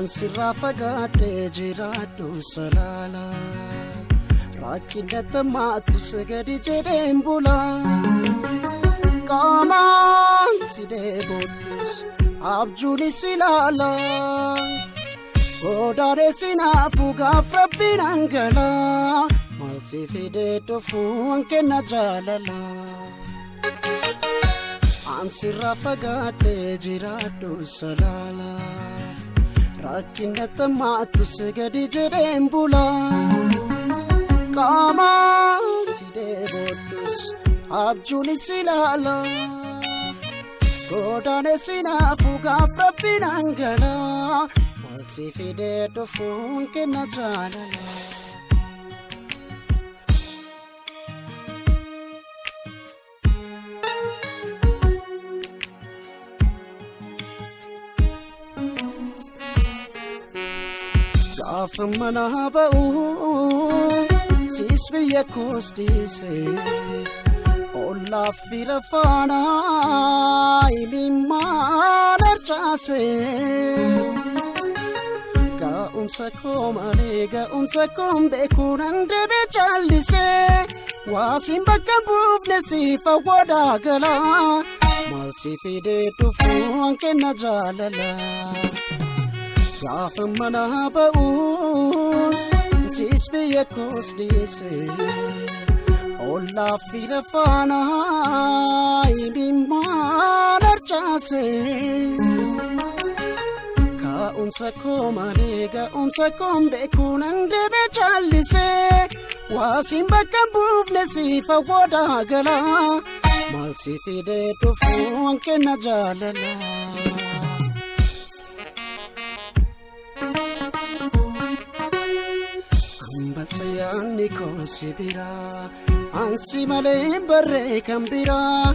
Ansirraa fagaadhee jiraadhu salaala. Rakkina tammaatu gadi jedheen bula. Qaamaan si deeboodhus abjuunis ilaala. Godaanee sinaafu gaaf rabbiin angala. Maal si fidee dhufuun kenna jaalala. Ansirraa fagaadhee jiraadhu salaala. Rakkina tammaatu gadi jedheen bula. Qaamaan si deeboodhus abjuunis ilaala. Godaanee sinaafu gaaf rabbiin angala. Maal si fidee dhufuun kenna jaalala. Gaafa mana ba'u siis biyya koos dhiise ollaaf fira faana imimmaan harcaase. Ga'umsa koo malee ga'umsa koon beekuu nan deebee callise waasiin bakka buufne siif awwadaa gala maal si fidee dhufuun kenna jaalala. Gaafa mana ba'u siis biyya koos dhiise ollaaf fira faana imimmaan harcaase. Ga'umsa koo malee ga'umsa koon beekuu nan deebee callise waasiin bakka buufne siif awwadaa gala maal si fidee dhufuun kenna jaalala. Ambassa yaadni koo si biraa ansi malee hin barree kan biraa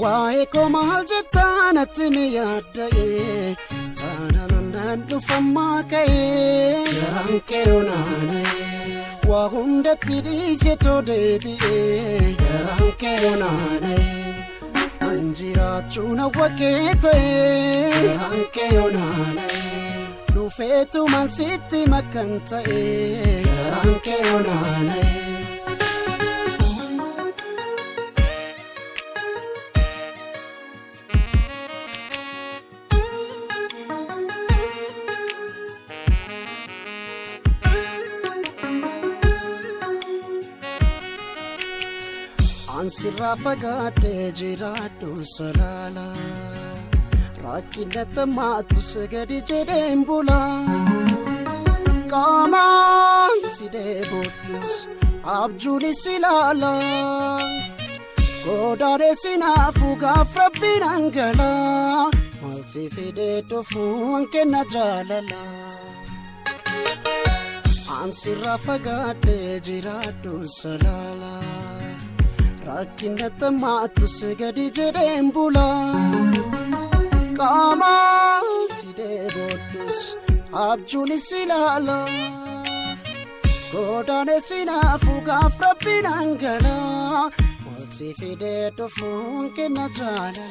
waa'ee koo maal jettaa natti mi yaadda'e taanaan dhufammaa ka'ee garaan kee onaanee waa hundatti dhiise too deebi'ee garaan kee onaanee an jiraachuun hawwa kee ta'ee garaan kee onaanee. Dhufeetumaan sitti makkan ta'e garaan kee onaanee. Ansirraa fagaadhee jiraadhu salaala. Rakkina tammaatu gadi jedheen bula. Qaamaan si deeboodhus abjuunis ilaala. Godaanee sinaafu gaaf rabbiin angala. Maal si fidee dhufuun kenna jaalala. Ansirraa fagaadhee jiraadhu salaala. Rakkina tammaatu gadi jedheen bula. Qaamaan si deeboodhus abjuunis ilaala. Godaanee sinaafu gaaf rabbiin angala. Maal si fidee dhufuun kenna jaalala.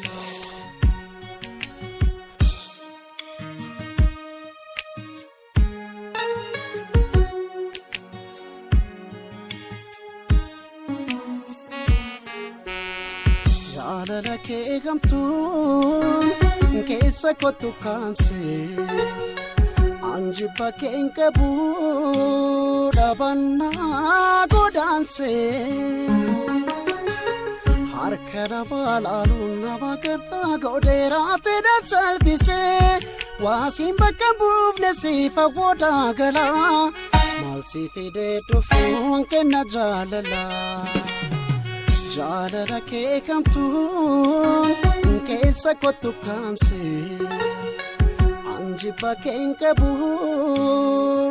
Jaalala kee gamtuun keessa kottu kaamse anjibba kee hin qabu dhabannaa godaanse. Harka nama laaluun nama gardaa godheeraa ta'e salphise waasiin bakka buufne siif awwadaa gala maal si fidee dhufuun kenna jaalala. Jaalala kee kamtuun keessa kottu kaamse anjibba kee hin qabu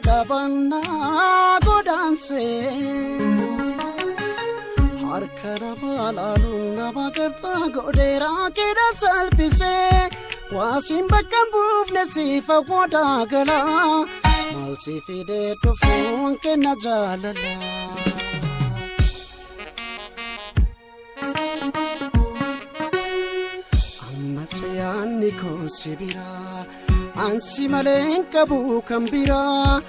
dhabannaa godaanse. Harka nama laaluun nama gardaa godheeraa keedha salphise waasiin bakka buufne siif awwadaa gala maal si fidee dhufuun kenna jaalala. Ammas yaadni koo si biraa Ansi malee hin qabu kan biraa.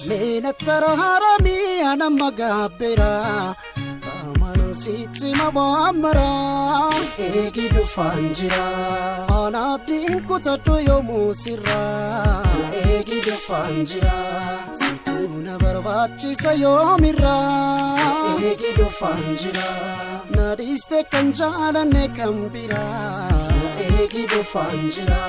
Meena taraaramii anamma gaabbeera. Qaamaan sitti mabaamara. Eegi dhufaan jira. Anaabdiin kutadhu yoomuu sirraa. Eegi dhufaan jira. Situu na barbaachisa yoomirraa. Eegi dhufaan jira. Na dhiiste kan jaalanne kan biraa. Eegi dhufaan jira.